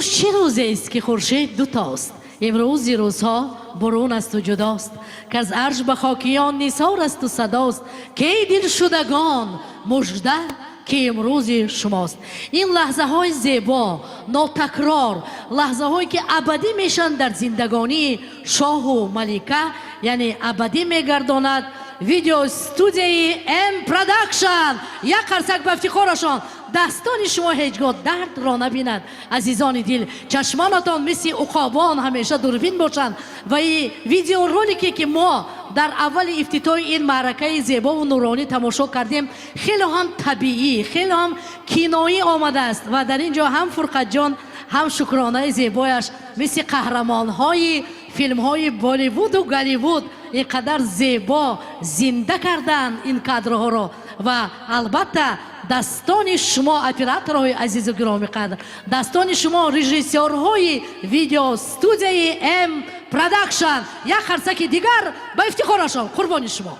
Имрӯз чӣ рӯзест, ки хуршед дутост? Имрӯзи рӯзҳо бурун асту ҷудост, ки аз арш ба хокиён нисор асту садост. Ки дилшудагон, мужда, ки имрӯзи шумост. Ин лаҳзаҳои зебо, нотакрор, лаҳзаҳое ки абадӣ мешаванд дар зиндагонии шоҳу малика, яъне абадӣ мегардонад видеостудияи М Продакшн. Як қарсак ба ифтихорашон. Дастони шумо ҳеҷ гоҳ дардро набинад, азизони дил, чашмонатон мисли уқобон ҳамеша дурбин бошанд. Ва и видеоролике, ки мо дар аввали ифтитоҳи ин маъракаи зебову нуронӣ тамошо кардем, хеле ҳам табиӣ, хеле ҳам киноӣ омадааст. Ва дар ин ҷо ҳам Фурқатҷон, ҳам Шукронаи зебояш мисли қаҳрамонҳои филмҳои Болливуду Голливуд ин қадар зебо зинда карданд ин кадрҳоро. Ва албатта, дастони шумо, операторҳои азизу гиромиқадр, дастони шумо, режиссёрҳои видеостудияи М Продакшн. Як қарсаки дигар ба ифтихорашон, қурбони шумо.